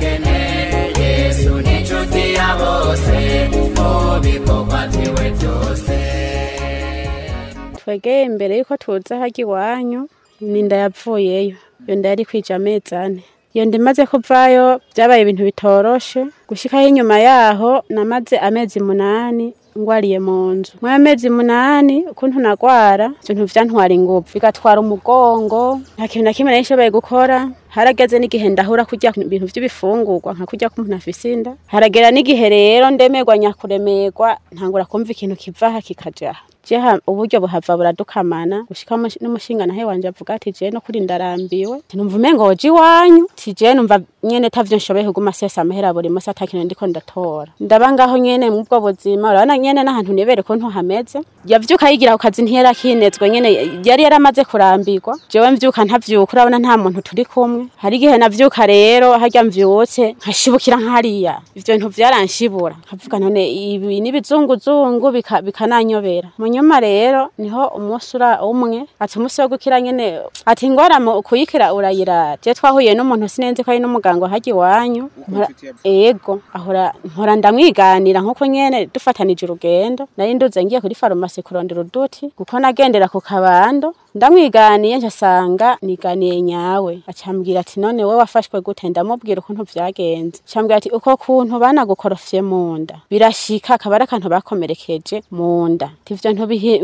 n'abakene. Yesu ni inshuti ya bose mu bikorwa vyiwe vyose. Twegeye imbere yuko tuza harya iwanyu, n'inda yapfuyeyo. Iyo nda yari kwija amezi 4. Iyo nda imaze kuvayo vyabaye ibintu bitoroshe. Gushikaho inyuma yaho namaze amezi 8 ngwariye mu nzu. Muri amezi 8 ukuntu nagwara, ibintu vyantwara inguvu, bigatwara umugongo, nta kintu na kimwe nari nshoboye gukora. Harageze n'igihe ndahura kurya ibintu vy'ibifungurwa nka kurya k'umuntu afise inda. Haragera n'igihe rero ndemerwa nyakuremerwa, ntangura kumva ikintu kiva aha kikaja aha. Jeha uburyo buhava buradukamana gushika n'umushinga nahe wanje avuga ati je no kuri ndarambiwe, numva umengo woje iwanyu, ati je numva nyene tavyo nshoboye kuguma sesa amahera buri munsi ata kintu ndiko ndatora. Ndaba ngaho nyene mubwo buzima, urabona nyene n'ahantu nibere ko ntuhameze. Yavyuka yigira ku kazi ntiyari akinezwe nyene, yari yaramaze kurambirwa. Jewe mvyuka ntavyuka, urabona nta muntu turi kumwe. Hari igihe navyuka rero harya mvyutse nkashibukira nkariya, ivyo bintu vyaranshibura, nkavuga none ibi n'ibizunguzungu bikananyobera. Munyuma rero niho umunsi ura umwe ati umunsi wo gukira nyene, ati ingwara mu kuyikira urayirara. Je twahuye n'umuntu sinenze ko ari n'umuganga harya iwanyu. Ego ahora mpora ndamwiganira nkuko nyene dufatanije urugendo. Nari nduze ngiye kuri farumasi kurondera uduti kuko nagendera ku kabando. Ndamwiganiye ncasanga niganiye nyawe. Acambwira ati none wewe wafashwe gute? Ndamubwira ukuntu vyagenze. Acambwira ati uko kuntu banagukorofye mu nda birashika akaba ari akantu bakomerekeje mu nda, ivyo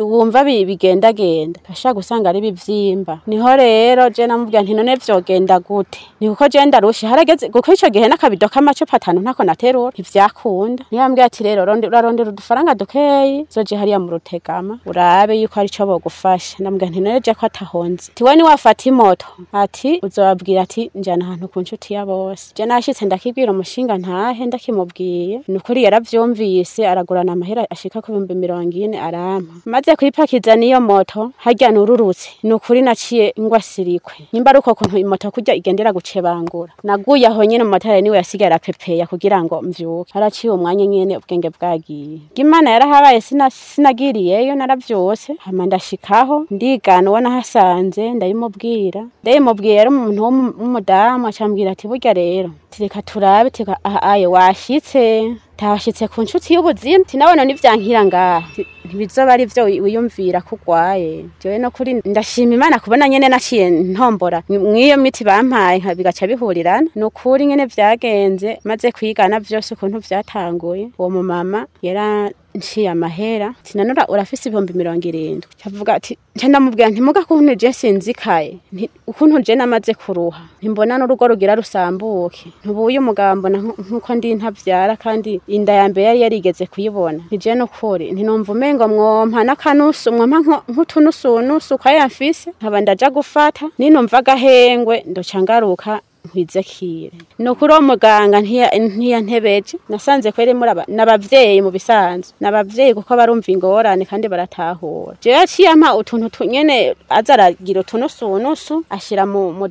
wumva bigendagenda ashaka gusanga ari bivyimba. Niho rero je namubwira nti none vyogenda gute? Ni kuko je ndarushe harageze kuko ico gihe n'akabido k'amacupa 5 ntako naterura ntivyakunda. Niyo ambwira ati rero urarondera udufaranga dukeyi zoje hariya mu Rutegama urabe yuko ari co bogufasha. Ndamubwira nti none je ko atahonze, ati we ni wafata imoto, ati uzobabwira ati njana ahantu ku nshuti ya bose. Je nashitse ndakibwira umushinga ntahe, ndakimubwiye nukuri yaravyumvise, aragurana amahera ashika ku 40,000 arampa. Maze kwipakiza niyo moto harya nururutse, nukuri naciye ngwa sirikwe. Nimba ari uko kuntu imoto kurya igendera gucebangura, naguye aho nyene umumotari niwe yasigara apepeya kugira ngo mvyuke. Haraciye umwanya nyene ubwenge bwagiye. Imana yarahabaye, sinagiriyeyo naravyose. Hama ndashikaho ndigana uwo nahasanze ndabimubwira. Ndabimubwiye yari umuntu w'umudamu, acambwira ati burya rero tireka turabe, tika aha aye washitse tawashitse ku nshuti y'ubuzima, tinabona nivyankira ngaha ntibizoba ari vyo wiyumvira ko urwaye. Jewe no kuri ndashima Imana kubona nyene naciye ntombora mw'iyo miti bampaye bigaca bihurirana. Nukuri nyene vyagenze maze kwigana vyose ukuntu vyatanguye. Uwo mumama yaranciye amahera tinanura urafise 70,000. Cavuga ati nca ndamubwira nti muga kuntu je sinzikaye, ukuntu je namaze kuruha ntimbona n'urugo rugira rusambuke, ntubuye umugabo mbona nkuko ndi ntavyara kandi inda ya mbere yari yarigeze kuyibona. Nije nukuri ntinumva umengo mwompa n'akanusu, mwompa nk'utunusunusu kwa yamfise nkaba ndaja gufata ninumva agahengwe ndoca ngaruka nkwizekire. Nukuri uwo muganga ntiyantebeje, nasanze kweri muri n'abavyeyi mu bisanzwe, n'abavyeyi kuko barumva ingorane kandi baratahura. Jewe yaciye ampa utuntu nyene aza aragira utunusunusu ashira mu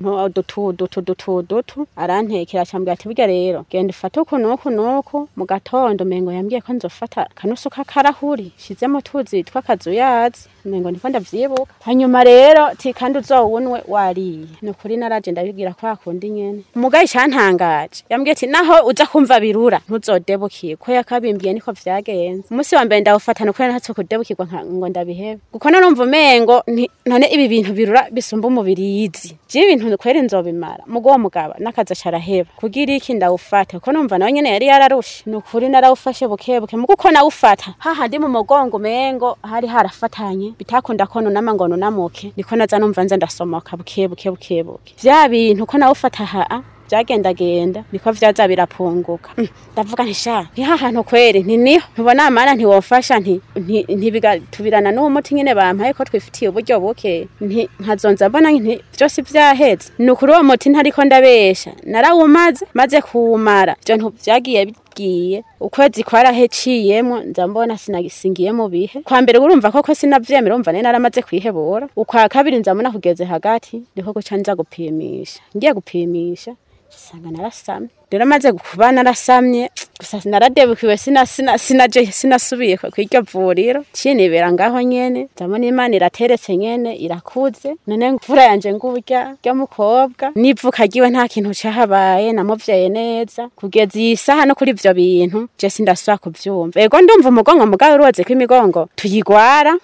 dutu arantekera, acambwira ati burya rero genda ufate uku n'uku n'uku. Mu gatondo umengo yambwiye ko nzofata akanusu k'akarahuri shizemo tuzi tw'akazuyazi, umengo niko ndavyibuka. Hanyuma rero ti kandi uzowunwe wariye. Nukuri naraje ndabibwira kwa kundi nyene. Mugaye cantangaje yambwiye ati naho uza kumva birura ntuzodebukirwe, ko yakabimbwiye niko vyagenze. Umunsi wa mbere ndawufata nukuri ntatse kudebukirwa ngo ndabihebe, kuko narumva umengo none ibi bintu birura bisumba umubirizi, je ibintu kweri nzobimara. Mugo mugaba nakaza caraheba kugira iki ndawufata, kuko numva nawe nyene yari yararushe. Nukuri narawufashe bukebuke, mugo uko nawufata hahandi mu mugongo umengo hari harafatanye bitakunda ko nunama ngo nunamuke, niko naza numva nza ndasomoka bukebuke bukebuke. Vya bintu ko nawufata haa vyagendagenda niko vyaza birapunguka. Ndavuga nti sha nti hahantu kweri nti niho ntubona amana ntiwofasha nti ntibigatubirana n'uwo muti nyene bampaye ko twifitiye uburyo buke, nti nkazonza mbona nti vyose vyaheze. Nukuri uwo muti ntariko ndabesha narawumaze, maze kuwumara ivyo ntu vyagiye bigiye ukwezi kwaraheciyemwo nza mbona sinagisingiye mu bihe. Kwa mbere urumva koko sinavyemera, urumva nari naramaze kwihebura. Ukwa kabiri nza mbona kugeze hagati niko guca nza gupimisha. Ngiye gupimisha nsanga narasamye. Rero maze kuba narasamye Gusa naradebukiwe, sinaje, sinasubiye kw'iryo vuriro, cinibera ngaho nyene. Ndabona Imana irateretse nyene, irakuze. None mvura yanje ngurya rya mukobwa nivuka ryiwe, nta kintu cahabaye, namuvyaye neza kugeza iyi saha. No kuri ivyo bintu je sindasubira kuvyumva. Ego, ndumva umugongo, mugabo uruzi ko imigongo tuyigwara.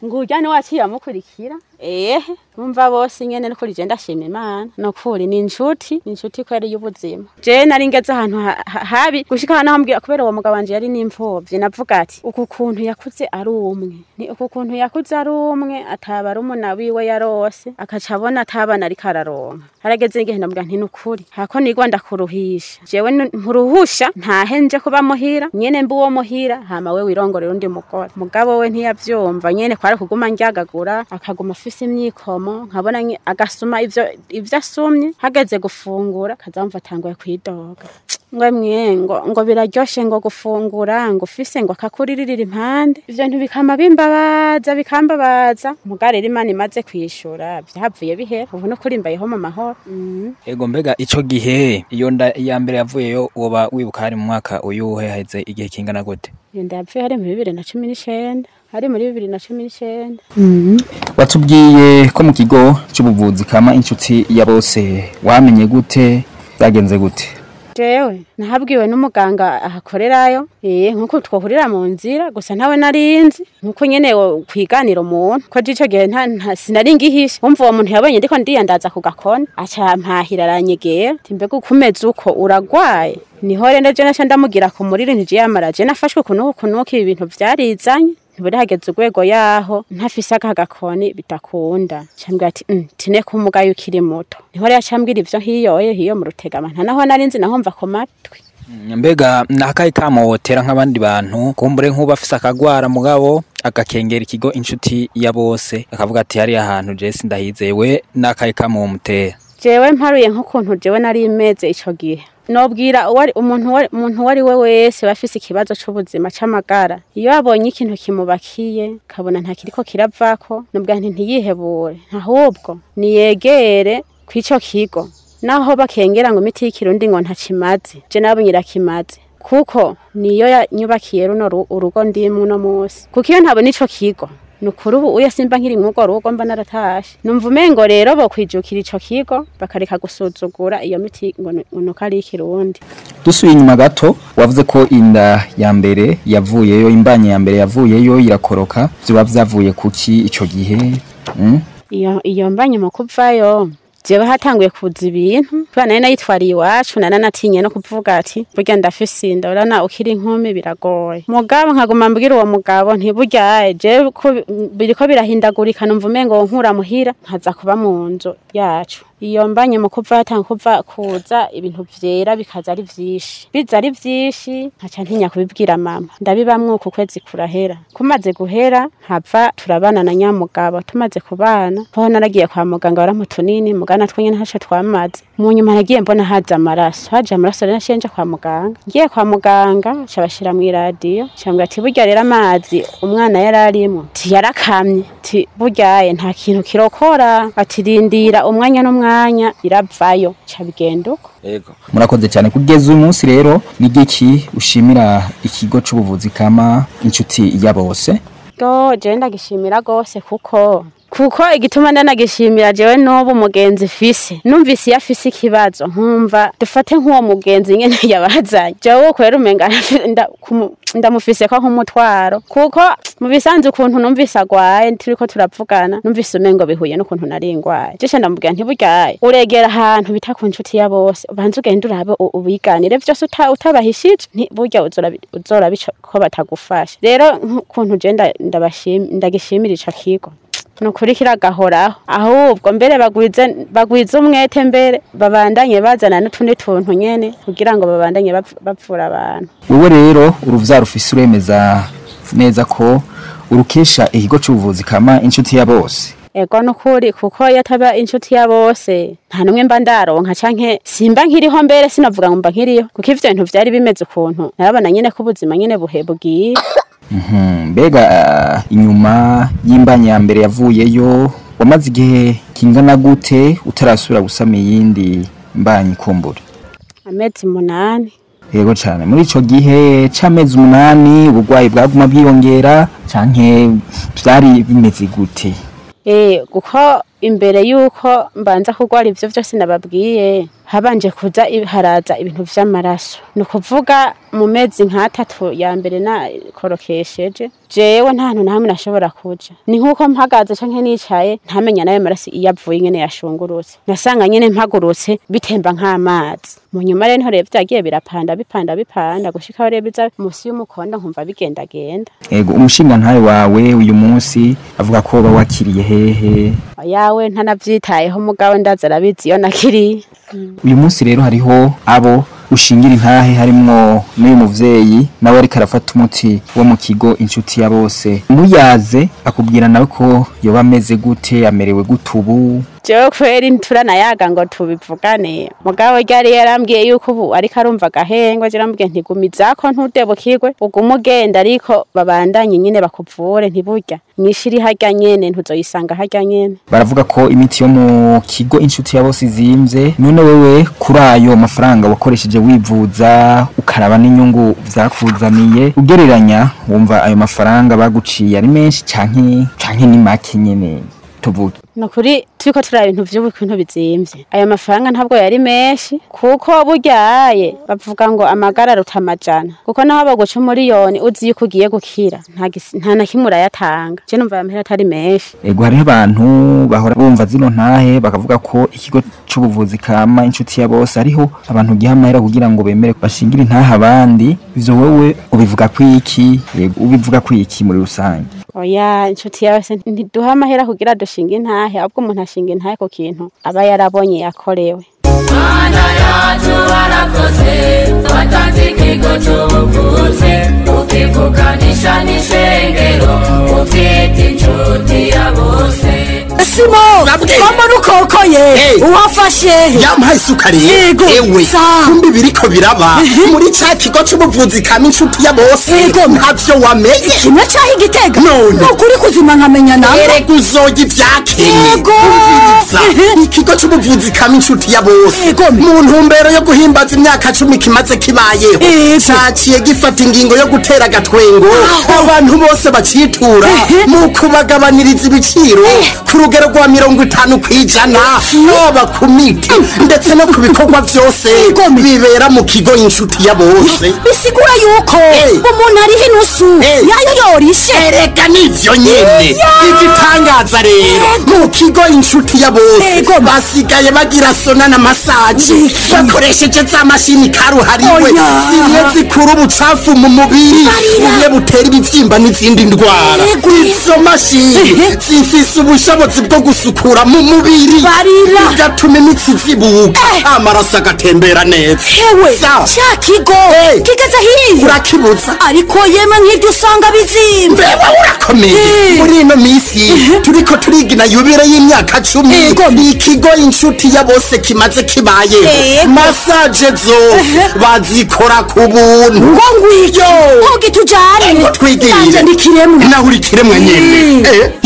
Ngurya ni waciye amukurikira. Ehe, numva bose nyene. Nukuri je ndashima Imana, nukuri ni inshuti, ni inshuti kweri y'ubuzima. Je nari ngeze ahantu habi gushika naho mbwira, kubera uwo mugabo wanje yari n'imfuvyi, navuga ati uku kuntu yakuze ari umwe, ni uku kuntu yakuze ari umwe, ataba ari umuna wiwe yarose, akaca abona atabana ariko araronka. Harageze igihe ndamubwira nti nukuri hako nigwa ndakuruhisha, jewe nturuhusha, ntahe nje kuba muhira nyene, mbe uwo muhira, hama we wirongorera undi mugore. Mugabo we ntiyavyumva nyene, kwari kuguma ndyagagura, akaguma afise imyikomo, nkabona agasuma ivyo asumye, hageze gufungura kazamva atanguye kwidoga ngo mwe ngo biraryoshe ngo gufungura ngo ufise ngo akakuririra impande. Ivyo bintu bikama bimbabaza, bikambabaza. Mugabo rero Imana imaze kwishura, vyahavuye bihera. Ubu no kuri mbayeho mu mahoro. Ego, mbega ico gihe iyo nda ya mbere yavuyeyo, woba wibuka hari mu mwaka uyuhe, haheze igihe kingana gute? Iyo nda yapfuye hari muri 2019, hari muri 2019. Watubwiye ko mu kigo cy'ubuvuzi kama Inshuti ya Bose, wamenye gute, byagenze gute? Jewe nahabwiwe n'umuganga ahakorerayo, nkuko twohurira mu nzira gusa, ntawe narinzi, nkuko nyene wo kwiganira umuntu ko ico gihe nta sinari ngihishe. Umva, uwo muntu yabonye ndiko ndiyandaza ku gakoni, aca mpahira, aranyegera ati mbega ukumeze uko, uragwaye? Niho rero je naca ndamugira ku muriri nti yamara je nafashwe kunuku, ibi bintu vyarizanye, ntiburi hageze urwego yaho ntafise aka gakoni bidakunda. Cambwira ati tine kumugayo ukiri muto. Niho rero acambwira ivyo hiyoye hiyo mu Rutegama, nta naho narinzi, naho mva ku matwi. Mbega nakahe kamo wotera nk'abandi bantu, kumbure nk'uba afise akagwara mugabo agakengera ikigo Inshuti ya Bose, akavuga ati hariya hantu je sindahizewe, nakahe kamo womutera? Jewe mparuye nk'ukuntu jewe nari meze ico gihe, nobwira umuntu uwo ari we wese bafise ikibazo c'ubuzima c'amagara, iyo abonye ikintu kimubakiye kabona nta kiriko kiravako, nobwira nti ntiyihebure, ahubwo niyegere kw'ico kigo. Naho bakengera ngo imiti y'ikirundi ngo ntakimaze, je nabonye irakimaze, kuko niyo yanyubakiye runo urugo ndimwo uno munsi. Kuko iyo ntabona ico kigo, nukuri ubu uya simba nkiri mw'urwo rugo, mba naratashe. Numva umengo rero bokwijukira ico kigo, bakareka gusuzugura iyo miti ngo nuko ari ikirundi. Dusubiye inyuma gato, wavuze ko inda ya mbere yavuyeyo, imbanyi ya mbere yavuyeyo irakoroka, vyoba vyavuye kuki ico gihe? Iyo mbanye mu kuvayo, jewe hatanguye kuza ibintu, kubera nari nayitwariye iwacu, naranatinye no kuvuga ati burya ndafise inda. Urana ukiri inkumi biragoye. Mugabo nkaguma mbwira uwo mugabo nti burya jewe ko biriko birahindagurika, numva umengo nkura muhira nkaza kuba mu nzu yacu. Iyo mbanye mu kuva hatanga kuva kuza ibintu vyera, bikaza ari vyinshi, biza ari vyinshi, nkaca ntinya kubibwira mama. Ndabibamwo uku kwezi kurahera, kumaze guhera nkava turabana na nyamugabo. Tumaze kubana ho, naragiye kwa muganga, barampa utunini, mugana natwo nyene ntaco twamaze. Mu nyuma nagiye mbona haza amaraso, haje amaraso rero naciye nja kwa muganga. Ngiye kwa muganga, nca bashira mw'iradiyo, nca ati burya rero amazi umwana yari arimwo ti yarakamye, ti burya nta kintu kirokora, ati rindira umwanya n'umwanya iravayo. Nca bigenda uko. Yego. Murakoze cyane. Kugeza uyu munsi rero, ni giki ushimira ikigo c'ubuvuzi kama Inshuti ya Bose? Go jewe ndagishimira gose, kuko igituma ndanagishimira, jewe n'ubu mugenzi fise, numvise iyo afise ikibazo, nkumva dufate nk'uwo mugenzi nyene yabazanye, jewe kwera umenga ndamufise ko nk'umutwaro, kuko mu bisanzwe ukuntu numvise agwaye, turiko turavugana, numvise umengo bihuye n'ukuntu nari ngwaye. Jewe ndamubwira nti burya uregera ahantu bita ku Nshuti ya Bose, ubanze ugende urabe, ubiganire vyose utabahishije, nti burya uzora bico ko batagufasha. Rero nk'ukuntu je ndagishimira ico kigo, nukuri kiragahoraho. Ahubwo mbere bagwize umwete, mbere babandanye bazana n'utundi tuntu nyene kugira ngo babandanye bapfura abantu. Wowe rero uruvyaro ufise, uremeza neza ko urukesha ikigo c'ubuvuzi kama Inshuti ya Bose? Ego, nukuri, kuko iyo ataba Inshuti ya Bose, nta numwe mba ndaronka canke simba nkiriho. Mbere sinavuga ngo mba nkiriho, kuko ivyo bintu vyari bimeze ukuntu narabona nyene ko ubuzima nyene buhe bugiye. Mbega inyuma y'imbanyi ya mbere yavuyeyo, wamaze igihe kingana gute utarasubira gusama iyindi mbanyi kumbura? Amezi 8. Yego cane, muri ico gihe c'amezi 8 uburwayi bwaguma bwiyongera canke vyari bimeze gute? Kuko imbere yuko mbanza kurwara ivyo vyose nababwiye, habanje kuza haraza ibintu vy'amaraso. Ni ukuvuga mu mezi nk'atatu ya mbere nakorokesheje, jewe nta hantu na hamwe nashobora kuja. Ni nk'uko mpagaze canke nicaye ntamenya n'ayo maraso iyo avuye ingene yashungurutse. Nasanga nyene mpagurutse bitemba nk'amazi. Mu nyuma rero niho rero vyagiye birapanda bipanda bipanda gushika aho rero biza musi y'umukondo nkumva bigendagenda. Ego, umushingantahe wawe uyu munsi avuga ko woba wakiriye hehe? Yawe ntanavyitayeho, mugabo ndaza arabizi iyo nakiriye. Uyu munsi rero hariho abo ushingira intahe, harimwo n'uyu muvyeyi nawe ariko arafata umuti wo mu kigo Inshuti ya Bose. Muyaze akubwira nawe ko yoba ameze gute, amerewe gute ubu? Jewe kweri turanayaga ngo tubivugane, mugabo ryari yarambwiye yuko ubu ariko arumva agahengwa. Je narambwiye nti gumizako ntudebukirwe, ugume ugenda, ariko babandanye nyene bakuvure, ntiburya nyinshi iri harya nyene, ntuzoyisanga harya nyene. Baravuga ko imiti yo mu kigo Inshuti ya Bose izimvye, none wewe kuri ayo mafaranga wakoresheje wivuza ukaraba n'inyungu vyakuzaniye, ugereranya wumva ayo mafaranga baguciye ari menshi canke ni make nyene tuvuge? Nukuri turiko turaba ibintu vy'ubu ukuntu bizimvye, ayo mafaranga ntabwo yari menshi, kuko buryaye bavuga ngo amagara aruta amajana, kuko naho baguca umuriyoni uzi yuko ugiye gukira, nta na kimwe urayatanga. Je numva ayo mahera atari menshi. Ego, hariho abantu bahora bumva zino ntahe bakavuga ko ikigo c'ubuvuzi kama Inshuti ya Bose hariho abantu giha amahera kugira ngo bemere bashingire intahe abandi. Ivyo wewe ubivuga kwiki? Yego, ubivuga kwiki muri rusange? Oya, Inshuti ya Bose ntiduha amahera kugira dushinge intahe, ahubwo umuntu ashinga intahe ku kintu aba yarabonye yakorewe. Mana yacu warakoze, watanze ikigo c'ubuvuzi, ukivuganisha n'ishengero, uvyita Inshuti ya Bose. Simo, mama rukokoye uwafashe. Yampaye isukari. Yego. Ewe, Sa. kumbi biriko biraba muri ca kigo c'ubuvuzi kama Inshuti ya Bose. Yego. Ntavyo wamenye? Kimwe caho Igitega. None. Nukuri kuzima nkamenya nawe. Erega uzoya ivyakenye. Yego. Umviriza, ikigo c'ubuvuzi kama Inshuti ya Bose, Yego. mu ntumbero yo guhimbaza imyaka 10 kimaze kibayeho, Yego. caciye gifata ingingo yo gutera agatwengo abantu bose bacitura mu kubagabaniriza ibiciro ku rugero rwa 50%, haba ku miti ndetse no ku bikorwa vyose Yego. bibera mu kigo Inshuti ya Bose. Bisigura yuko umuntu ariho inusu yayo yorishe. Erega nivyo nyene. Igitangaza rero, mu kigo Inshuti ya Bose basigaye bagira sauna na massage bakoresheje za mashini karuhariwe, zimwe zikura ubucafu mu mubiri, bumwe butera ibivyimba n'izindi ndwara. Izo mashini zifise ubushobozi bwo gusukura mu mubiri, Barira. bigatuma imitsi izibuka, amaraso agatembera neza. Hewe, Sa. ca kigo kigeze hiyo. Urakibuza. Ariko yemwe nk'iryo usanga bizimba. Mbewe urakomeye. Muri ino misi turiko turigina yubile y'imyaka 10 ikigo Inshuti ya Bose kimaze kibayeho, massage zose bazikora ku buntu. Ngo ngwiki ntugi tujane. Ngo twigire. Nanje ndikiremwa. Naho uri kiremwa nyene.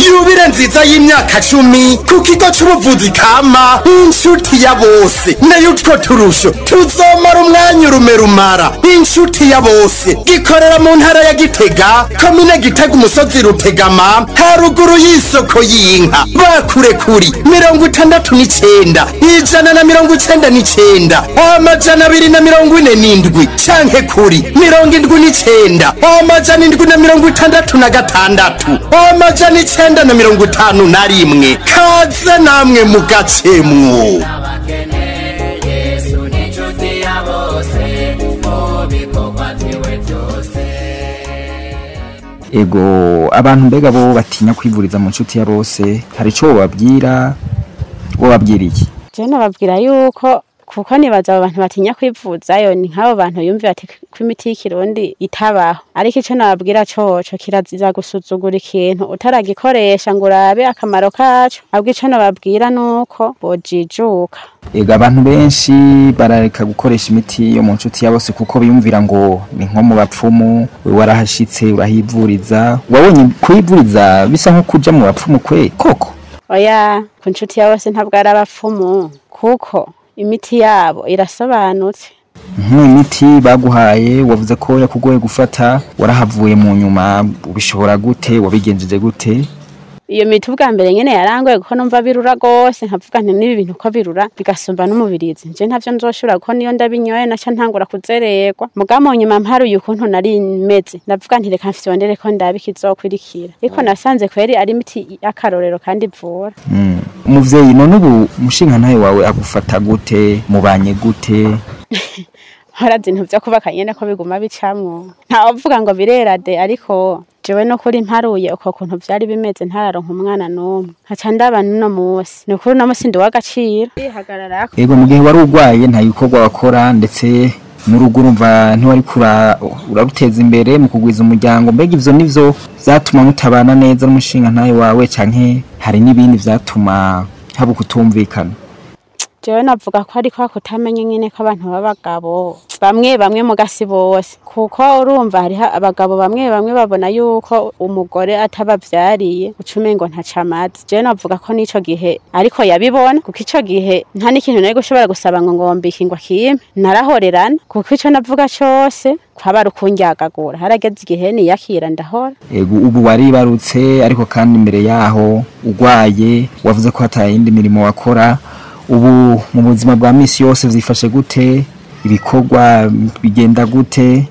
Yubile nziza y'imyaka 10 ku kigo c'ubuvuzi kama Inshuti ya Bose, nayo utwo turusho tuzomara umwanya urume rumara. Inshuti ya Bose gikorera mu ntara ya Gitega, komine Gitega, umusozi Rutegama, haruguru y'isoko y'inka. Bakure kuri 69 199 247 canke kuri 79 766 951. Kaze namwe mugacemwo. Abakene, Yesu ni inshuti ya bose mu bikorwa vyiwe vyose. Ego, abantu mbega bo batinya kwivuriza mu Nshuti ya Bose, hari ico wobabwira? Wobabwira iki? Je nababwira yuko, kuko nibaza abo bantu batinya kwivuzayo ni nk'abo bantu yumvira ati ko imiti y'ikirundi itabaho, ariko ico nababwira coco kirazira gusuzugura ikintu utaragikoresha ngo urabe akamaro kaco. Ahubwo ico nababwira nuko bojijuka. Ego, abantu benshi barareka gukoresha imiti yo mu Nshuti ya Bose kuko biyumvira ngo ni nko mu bapfumu. Wewe warahashitse urahivuriza, wabonye kwivuriza bisa nko kuja mu bapfumu kwe koko? Oya, ku Nshuti ya Bose ntabwo ari abapfumu, kuko imiti yabo irasobanutse. Nk'imiti baguhaye wavuze ko yakugoye gufata, warahavuye mu nyuma ubishobora gute, wabigenjeje gute? Iyo miti ubwa mbere nyene yarangoye kuko numva birura gose, nkavuga nti nibi bintu ko birura bigasumba n'umubirizi, nje ntavyo nzoshobora kuko niyo ndabinyoye naca ntangura kuzererwa. Mugabo mu nyuma mparuye ukuntu nari meze, ndavuga nti reka mfyondere ko ndabe ikizokwirikira, ariko nasanze kweri ari imiti y'akarorero kandi ivura. Umuvyeyi none ubu umushingantahe wawe agufata gute, mubanye gute? Harazi ibintu vyo kubaka nyene ko biguma bicamwo, ntawovuga ngo birera de, ariko jewe no kuri mparuye uko kuntu vyari bimeze ntararonka umwana n'umwe, nkaca ndaba n'uno musi, ni ukuri uno musi ndi uw'agaciro ndihagararako. Ego, mu gihe wari urwaye nta bikorwa wakora, ndetse n'urugo urumva ntiwari uraruteza imbere mu kugwiza umuryango. Mbega ivyo nivyo vyatuma mutabana neza n'umushingantahe wawe, canke hari n'ibindi vyatuma haba ukutumvikana? Jewe navuga ko ariko kutamenya nyene ko abantu b'abagabo bamwe bamwe mu gasi bose, kuko urumva hariho abagabo bamwe bamwe babona yuko umugore atabavyariye uca umengo ntacamaze. Jewe navuga ko n'ico gihe ariko yabibona, kuko ico gihe nta n'ikintu nari gushobora gusaba ngo ngombike ngo akimpe, narahorerana kuko ico navuga cose kwaba ari ukundyagagura. Harageze igihe niyakira ndahora. Ego, ubu waribarutse, ariko kandi imbere yaho urwaye wavuze ko hatayindi mirimo wakora. Ubu mu buzima bwa misi yose vyifashe gute? Ibikorwa bigenda gute?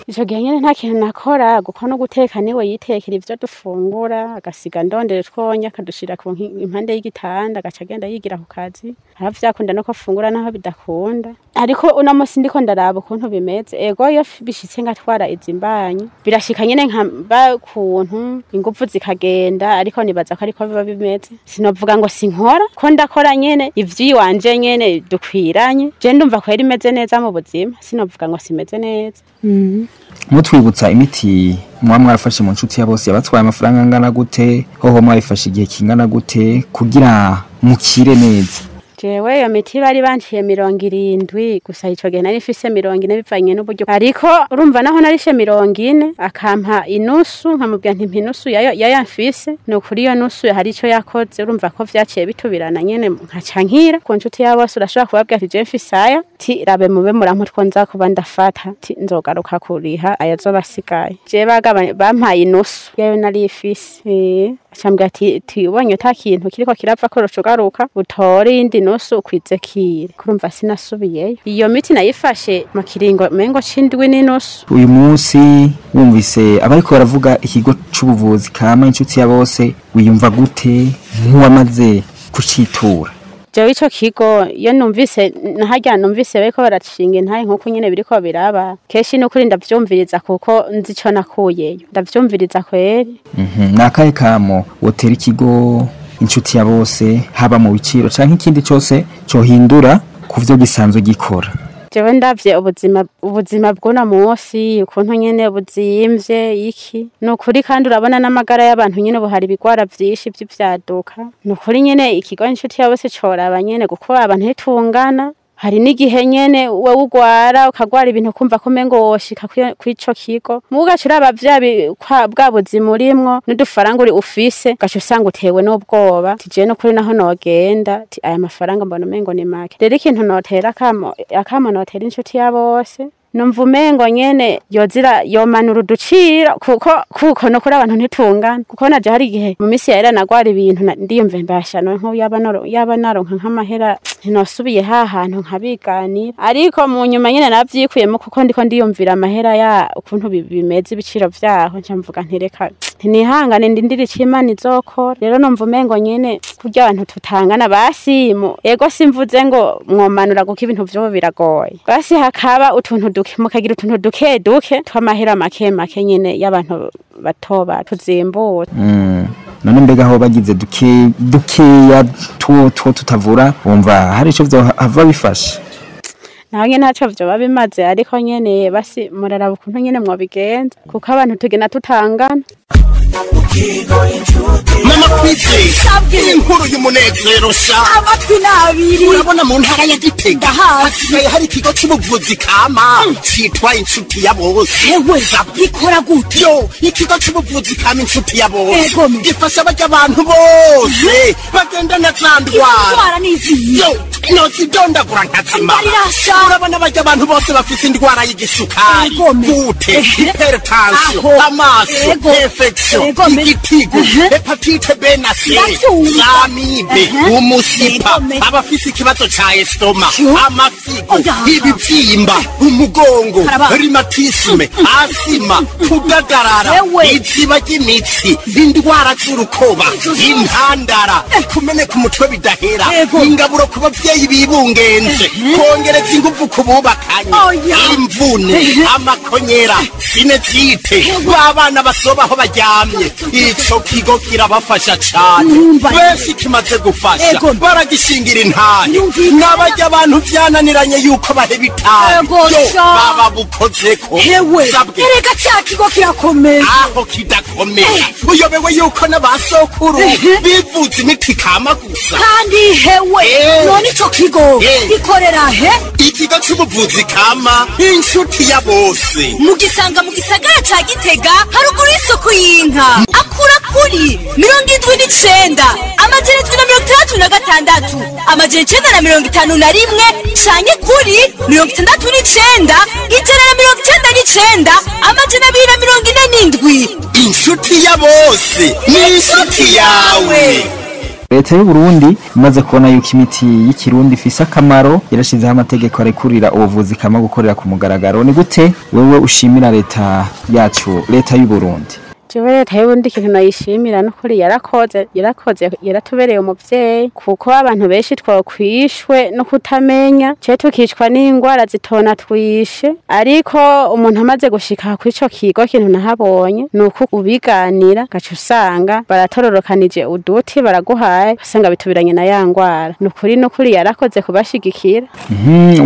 Ico gihe nyene nta kintu nakora, kuko no guteka niwe yitekera ivyo dufungura, agasiga ndondere twonya akadushira ku impande y'igitanda, agaca agenda yigira ku kazi. Haraho vyakunda no ko afungura naho bidakunda, ariko uno musi ndiko ndaraba ukuntu bimeze. Ego, iyo bishitse ngatwara izi mbanyi birashika nyene nkamba kuntu inguvu zikagenda, ariko nibaza ko ariko biba bimeze. Sinovuga ngo sinkora, ko ndakora nyene ivyiwanje nyene dukwiranye. Je ndumva ko yari imeze neza mu buzima, sinovuga ngo simeze neza. Mutwibutsa imiti muba mwarafashe mu nshuti ya bose yabatwaye amafaranga angana gute, hoho mwayifashe igihe kingana gute kugira mukire neza? Jewe iyo miti bari banciye 70, gusa ico gihe nari mfise 40 bivanye n'uburyo, ariko urumva naho narishe 40 akampa inusu, nkamubwira nti mpa inusu yayo mfise. Ni ukuri iyo nusu hari ico yakoze, urumva ko vyaciye bitubirana nyene nkaca nkira. Ku nshuti ya bose urashobora kubabwira ati je mfise aya, ti rabe mube murampa utwo nza kuba ndafata, ti nzogaruka kuriha ayazoba asigaye. Je bampaye inusu yayo nari mfise. Acambwira ati ubonye ata kintu kiriko kirava ko ugaruka utore iyindi nusu ukwizekire. Kurumva sinasubiyeyo. Iyo miti nayifashe mu kiringo mengo c'indwi n'inusu. Uyu munsi wumvise abariko baravuga ikigo c'ubuvuzi kama inshuti ya bose, wiyumva gute nk'uwamaze kucitura? Jewe ico kigo iyo numvise naharya numvise bariko baracishinga intahe nkuko nyene biriko biraba, kenshi nukuri ndavyumviriza kuko nzi ico nakuyeyo, ndavyumviriza kweri. Nakahe kamo wotera ikigo inshuti ya bose, haba mu biciro canke ikindi cose cohindura kuvyo gisanzwe gikora? Jewe ndavye ubuzima bw'uno munsi ukuntu nyene buzimvye iki, ni ukuri kandi urabona n'amagara y'abantu nyene ubu hari ibigwara vyinshi vy'ivyaduka. Ni ukuri nyene ikigo inshuti ya bose coraba nyene, kuko abantu ntitungana. Hari n'igihe nyene wewe ugwara ukagwara ibintu kumva ko umengo woshika kw'ico kigo, mugaca uraba bwa buzima urimwo n'udufaranga uri ufise, ugaca usanga utewe n'ubwoba ti jewe nukuri naho nogenda ti aya mafaranga mbona umengo ni make. Rero ikintu notera akamo notera inshuti ya bose, numva umengo nyene yozira yomanura uduciro, kuko no kuri abantu ntitungana. Kuko naje hari igihe mu misi yahera nagwara ibintu ndiyumva mbasha no nko yaba naronka nk'amahera ntinosubiye ha hantu nkabiganira, ariko mu nyuma nyene navyikuyemo kuko ndiko ndiyumvira amahera ya ukuntu bimeze ibiciro vyaho, nca mvuga nti reka nihangane ndindire ico Imana izokora. Rero numva umengo nyene kurya abantu tutangana basi ego simvuze ngo mwomanura kuko ibintu vyobo biragoye, basi hakaba utuntu duke mukagira utuntu duke duke tw'amahera make make nyene y'abantu bato tuzimbura. None mbega aho bagize duke dukeya two tutavura, wumva hari ico vyohava bifasha? Naho nyene ntaco vyoba bimaze, ariko nyene basi muraraba ukuntu nyene mwobigenza, kuko abantu tugenda tutangana. Mama Kwizera, inkuru y'umunezero sha amatwi n'abiri. Urabona mu ntara ya Gitega hasigaye hari ikigo c'ubuvuzi kama citwa inshuti ya bose. Ewe gikora gute? Yo, ikigo c'ubuvuzi kama inshuti ya bose gifasha barya abantu bose bagendana za ndwara. Indwara n'izihe? Yo, Nozidondagura nkazimara. Urabona barya abantu bose bafise indwara y'igisukari, gute, hypertension, amaso, infection, igitigu, hepatite B na C, zamibe, umusipa, abafise ikibazo ca estomac, amafigo, ibivyimba, umugongo, rhumatisme, asima, kudadarara, iziba ry'imitsi, indwara z'urukoba, intandara, kumeneka umutwe bidahera, ingaburo ku bavyeyi bibungenze, kongereza inguvu ku bubakanye, imvune, amakonyera, sinezite, b'abana basoba aho baryamye. Ico kigo kirabafasha cane, benshi kimaze gufasha baragishingira intare. N'abarya abantu vyananiranye yuko baheba itabi, yo baba bukozeko. Erega ca kigo kirakomeye. Aho kidakomeye, uyobewe yuko n'abasokuru bivuza imiti kama gusa. Kandi hewe, none ico kigo gikorera he? Ikigo c'ubuvuzi kama Inshuti ya Bose mugisanga mu gisagara ca Gitega, haruguru y'isoko y'inka. Akura kuri 79 766 951 canke kuri 69 199 247. Inshuti ya Bose ni inshuti yawe. Leta y'u Burundi imaze kubona yuko imiti y'ikirundi ifise akamaro, yarashizeho amategeko arekurira ubuvuzi kama gukorera ku mugaragaro. Ni gute wewe ushimira leta yacu, leta y'u Burundi? Jewe leta y'Uburundi ikintu nayishimira n'ukuri, yarakoze, yarakoze, yaratubereye umuvyeyi, kuko abantu benshi twakwishwe no kutamenya, ce tukicwa n'ingwara zitona twishe. Ariko umuntu amaze gushika kw'ico kigo, kintu nahabonye nuko ubiganira gaca usanga baratororokanije uduti baraguhaye, usanga bitubiranye na ya ngwara. Nukuri nukuri yarakoze kubashigikira.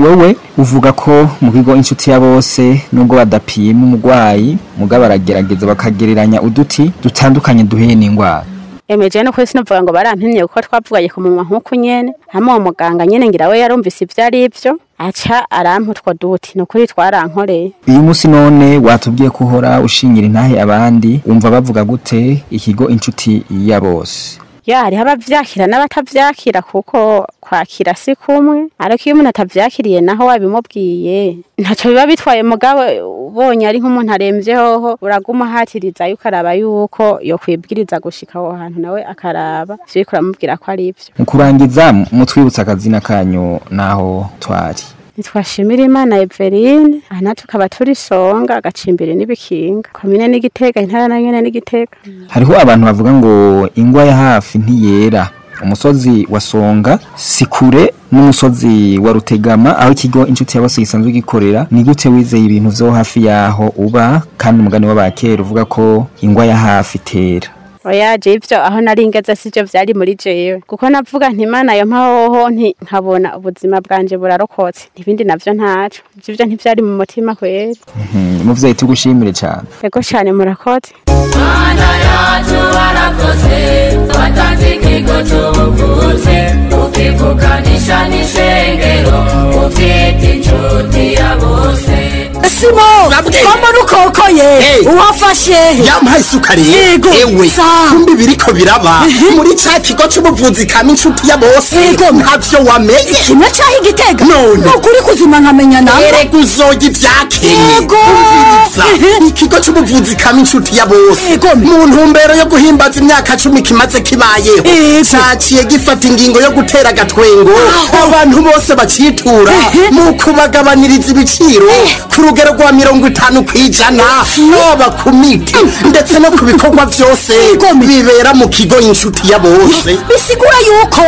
Wewe uvuga ko mu kigo Inshuti ya Bose nubwo badapima umugwayi, mugabo baragerageza bakagereranya uduti dutandukanye duhuye n'ingwara. Emeje no kwisi novuga ngo barampimye, kuko twavuganye ku munwa nkuko nyene, hamwe uwo muganga nyene ngira we yarumvise ivyo ari vyo, aca arampa utwo duti. Nukuri twarankoreye. Uyu munsi none watubwiye ko uhora ushingira intahe abandi, wumva bavuga gute ikigo Inshuti ya Bose? Ya, hariho abavyakira n'abatavyakira, kuko kwakira si kumwe. Ariko iyo umuntu atavyakiriye naho wabimubwiye ntaco biba bitwaye, mugabo ubonye ari nk'umuntu aremvye hoho uraguma uhatiriza yuko araba yuko yokwibwiriza gushika aho hantu, nawe akaraba ivyo uriko uramubwira ko ari ivyo. Mu kurangiza, mutwibutsa akazina kanyu naho twari. Nitwashimira Imana Everine, aha tukaba turi Songa, Gacimbiri n'ibikinga, komine n'Igitega, intara na nyene n'Igitega. Hariho abantu bavuga ngo ingwa ya hafi ntiyera. Umusozi wa Songa si kure n'umusozi wa Rutegama aho ikigo Inshuti ya Bose gisanzwe gikorera. Ni gute wizeye ibintu vyo hafi yaho uba, kandi umugani w'abakera uvuga ko ingwa ya hafi itera? Oya, je ivyo aho nari ngeze sivyo vyari muri jewe, kuko navuga nti Imana yo mpahoho nti nkabona ubuzima bwanje burarokotse, ibindi navyo ntaco. Ivyo ntivyari mu mutima kweri. Muvyeyi, tugushimire cane. Ego cane, murakoze. Mana yacu warakoze, watanze ikigo c'ubuvuzi, ukivukanisha n'ishengero, uvyita Inshuti ya Bose. Simo, mbona ukokoye uwafashe? Yampaye isukari. Yego. Ewe, kumbi biriko biraba muri ca kigo c'ubuvuzi kama Inshuti ya Bose, ntavyo wamenye? Kimwe caho Igitega? None. Nukuri kuzima nkamenya nawe. Erega uzoga ivyakeye. Yego. Umviriza, ikigo c'ubuvuzi kama Inshuti ya Bose, mu ntumbero yo guhimbaza imyaka 10 kimaze kibayeho, caciye gifata ingingo yo gutera agatwengo abantu bose bacitura mu kubagabaniriza ibiciro ku rugero rwa 50%, haba ku miti ndetse no ku bikorwa vyose bibera mu kigo Inshuti ya Bose. Bisigura yuko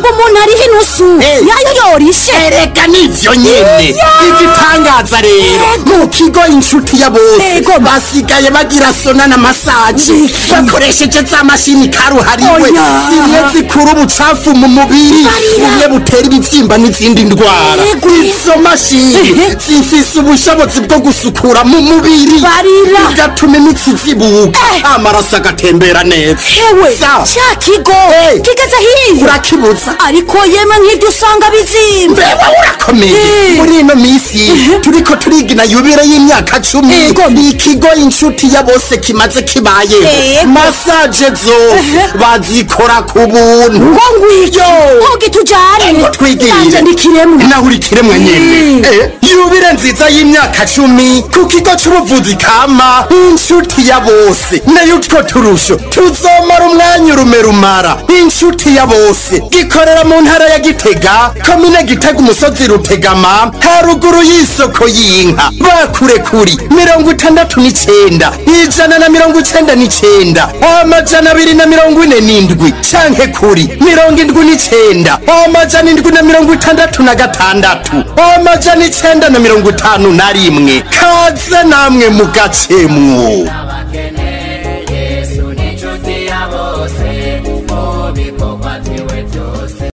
umuntu ariho inusu yayo yorishe. Erega nivyo nyene. Igitangaza rero, mu kigo Inshuti ya Bose basigaye bagira sauna na massage bakoresheje za mashini karuhariwe, zimwe zikura ubucafu mu mubiri bumwe butera ibivyimba n'izindi ndwara. Izo mashini zifise ubushobozi bwo rwo gusukura mu mubiri. Barira. Bigatuma imitsi izibuka, amaraso agatembera neza. Hewe, Sa. ca kigo Hey. kigeze hiyo. Urakibuza. Ariko yemwe, nk'ibyo usanga bizimvye. Mbewe urakomeye. Muri ino misi turiko turigina yubile y'imyaka 10 ikigo Inshuti ya Bose kimaze kibayeho, massage zose bazikora ku buntu. Ngo ngwiki? Hogi tujane. Ngo twigire. Nanje ndikiremwa. Naho uri kiremwa nyene. Yubile nziza y'imyaka 10 ku kigo c'ubuvuzi kama Inshuti ya Bose, nayo utwo turusho tuzomara umwanya urume rumara. Inshuti ya Bose gikorera mu ntara ya Gitega, komine Gitega, umusozi Rutegama, haruguru y'isoko y'inka. Bakure kuri 69 199 247 canke kuri 79 766 951. Kaze namwe mugacemwo.